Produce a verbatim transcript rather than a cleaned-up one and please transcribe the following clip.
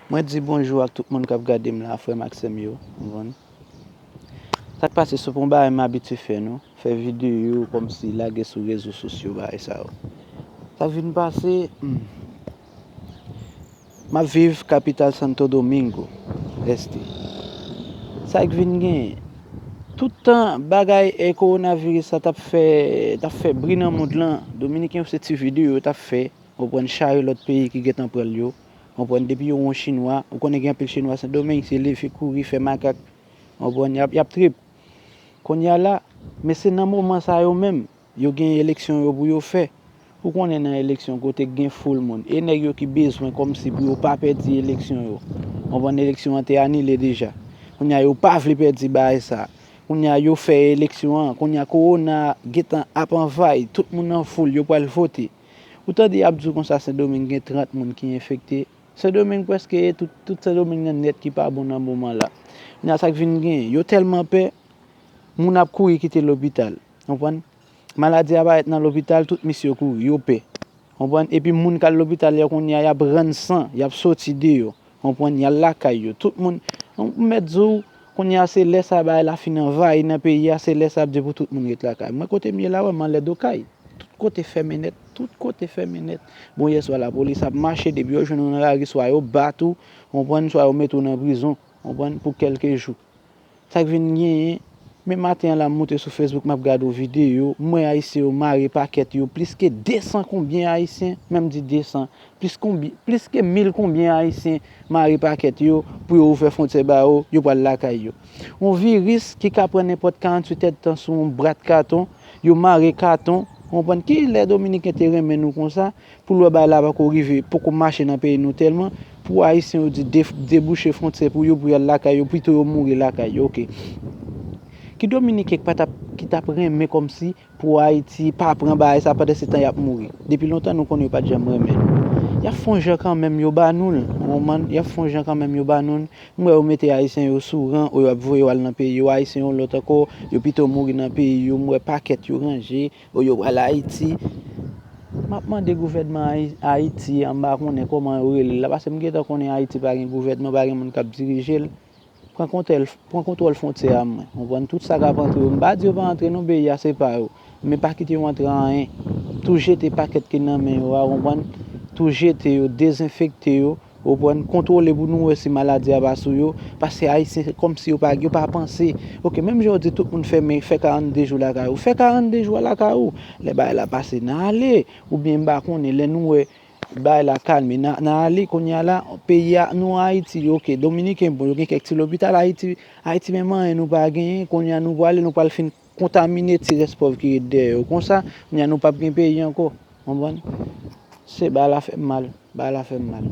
Mwen di bonjou ak tout moun k ap gade m la, frè m ak sè m yo, w konprann? Sa k pase, se pa yon bagay m abitye fè non, fè videyo kòmsi lage sou rezo sosyo, bagay sa yo. Sa k vin pase, hmm, m ap viv kapital Santo Domingo Este. Sa k vin genyen? Tout tan bagay e kowonaviris sa t ap fè, t ap fè bri nan mond lan, Dominiken yo se ti videyo yo t ap fè, w konprann, chare lòt peyi ki gentan pran l yo, w konprann, depi yo wè yon chinwa, ou konnen gen anpil chinwa Sendomeng, se leve kouri fè makak, w konprann, y ap, y ap trip. Kounye a la, men se nan moman sa yo menm, yo gen eleksyon yo pou yo fè. Ou konnen nan eleksyon kote k gen foul moun, e nèg yo ki bezwen kòmsi pou yo pa pèdi eleksyon yo. W konprann, eleksyon an te anile deja. Kounye a yo pa vle pèdi bagay sa. Kounye a yo fè eleksyon an, kounye a kowona gentan ap anvayi, tout moun nan foul, yo pral vote. Ou tande y ap di w konsa Sendomeng gen trant moun ki enfekte. Sendomeng prèske tout, tout Sendomeng nan nèt ki pa bon nan moman la. Kounye a sa k vin gen, yo tèlman pè, moun ap kouri kite lopital. Konprann? Maladi a parèt nan lopital, tout misye kouri, yo pè. Konprann? Epi moun k al lopital yo kounye a, y ap rann san, y ap soti deyò. Konprann? Y al lakay yo. Tout moun, m mèt di w, kounye a se lè sa bagay la fin anvayi nan peyi a, se lè sa ap di pou tout moun ret lakay. Mwen kote m ye la, wè m anlè do kay. Tout kote fèmen nèt, tout kote fèmen nèt. Bon, yèswa lapolis ap mache, depi yo jwenn ou nan lari, swa yo bat ou, konprann, swa yo mete w nan prizon, konprann, pou kèlke jou. Sa k vin genyen, men maten an la, m moute sou Facebook, m ap gade yon videyo, m wè Ayisyen yo mare pakèt yo, plis ke de san konbyen Ayisyen, menm di de san, plis konbyen, plis ke mil konbyen Ayisyen mare pakèt yo pou yo ouvè fwontyè ba yo, yo pral lakay yo. Yon viris ki ka pran nenpòt karanntuit èdtan sou yon bwat katon, yo mare katon, w konprann, ki lè Dominiken te renmen nou konsa, pou l wè bagay la pako rive, poko mache nan peyi nou tèlman, pou Ayisyen yo di de-, debouche fwontyè pou yo, pou y al lakay yo, pito yo mouri lakay yo, oke. Ki Dominiken ki pa t ap, ki t ap renmen kòmsi pou Ayiti pa pran bagay sa, pandan se tan y ap mouri? Depi lontan nou konnen yo pa t janm renmen nou. Y ap fè yon jan kanmenm yo ba nou l, w konprann? Y ap fè yon jan kanmenm yo ba nou l. M wè yo mete Ayisyen yo sou ran, ou yo ap voye yo al nan peyi yo, Ayisyen yo lòt ankò, yo pito mouri nan peyi yo, m wè pakèt yo ranje, ou yo pral Ayiti. M ap mande gouvènman Ayi-, Ayiti an, m pa konnen kòman yo rele l la, paske m gentan konnen Ayiti pa gen gouvènman, pa gen moun k ap dirije l. Pran kontèl, pran kontwòl fwontyè a, mwen. Konprann, tout sa k ap antre yo. M pa di yo pa antre non, peyi a se pa yo. Men pa kite yo antre anyen. Tou jete pakèt ki nan men yo a, konprann? Tou jete yo, dezenfekte yo, konprann? Kontwole pou nou wè si maladi a pa sou yo. Paske Ayisyen, se kòmsi yo pa, yo pa panse. Oke, menm jan yo di tout moun fèmen, fè karannde jou lakay ou. Fè karannde jou a lakay ou. Lè bagay la pase, n a ale. Oubyen m pa konnen, lè nou wè bagay la kalme, n a, n a ale kounye a la, peyi a, nou Ayiti, oke, Dominiken, bon, yo gen kèk ti lopital, Ayiti, Ayiti menm anyen nou pa genyen, kounye a nou prale, nou pral fin kontamine ti rès pòv ki ret dèyè yo. Konsa, kounye a nou p ap gen peyi ankò, konprann? Se bagay la fè m mal, bagay la fè m mal.